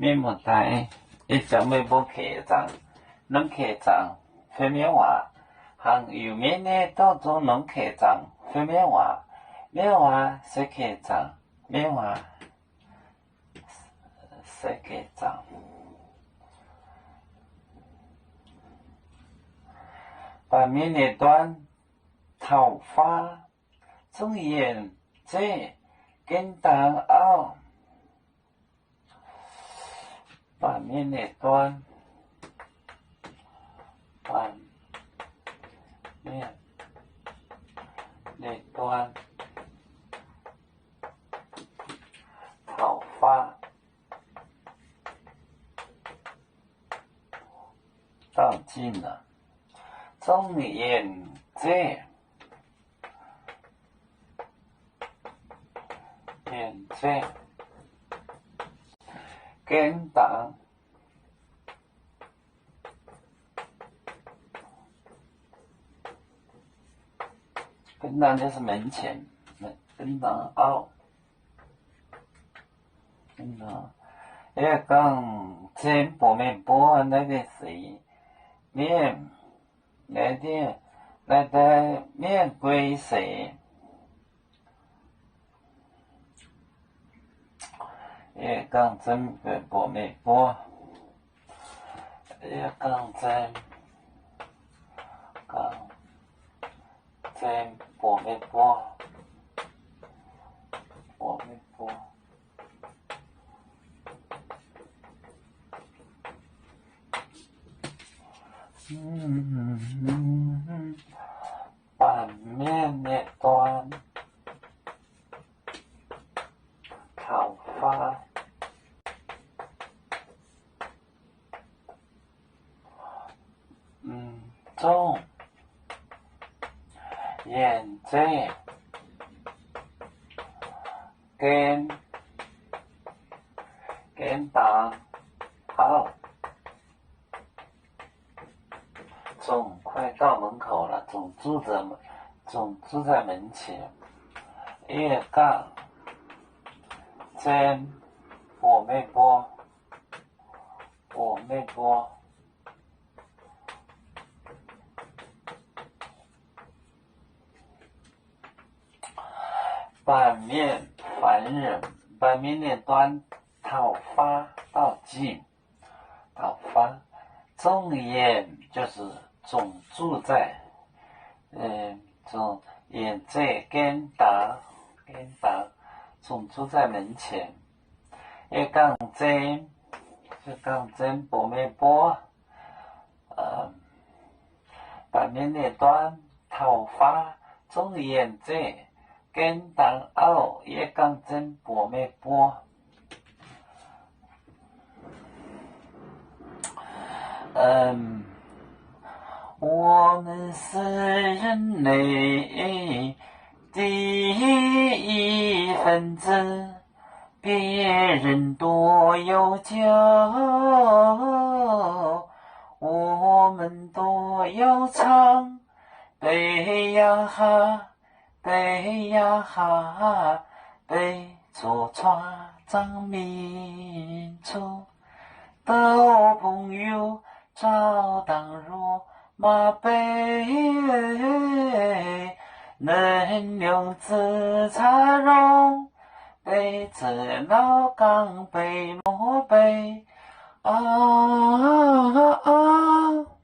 mienh muoz-doic, ih zanc meih mbuo keix zaangc, norm keix zaangc fai mienv waac, hnangv Iu-Mienh nyei dorngx zungv norm keix zaangc fai mienv waac. Mienv waac se keix zaangc, mienv waac se keix zaangc. Baamh mienh nyei dorn, taux faav, zungv yienc zeiv, gen dangx auv. Baamh mienh nyei dorn, baamh mienh nyei dorn, taux faav, dauh zinh aqv, zungv yienc zeiv, yienc zeiv, gen dangx, gen dangx 就是门前, gen dangx auv. Yie gangh zien mbuox meih mbuo naaiv deix seix, mienh, naaiv deix, naaiv deix mienh guei seix. Yie gangh zien mbuox meih mbuo, yie gangh zien, gangh zien mbuox meih mbuo, mbuox meih mbuo. Baamh mienh nyei dorn, taux faav, zungv yienc zeiv, gen, gen dangx auv. 总快到门口了，总住在，总住在门前。Yie gangh zien mbuox meih mbuo, mbuox meih mbuo. Baamh mienh, 凡人, baamh mienh nyei dorn, taux faav, dauh zinh, taux faav, zungv yienc, 就是总住在，yienc zeiv gen dangx, gen dangx, 总住在门前. Yie gangh zien, yie gangh zien mbuox meih mbuo, baamh mienh nyei dorn, taux faav, zungv yienc zeiv gen dangx auv. Yie gangh zien mbuox meih mbuo. 我们是人类的一份子，别人多有酒，我们多有唱。 杯呀哈，杯呀哈，杯，坐船张明初，斗朋友照当若马杯，能用紫茶溶杯，紫老钢杯，磨杯啊。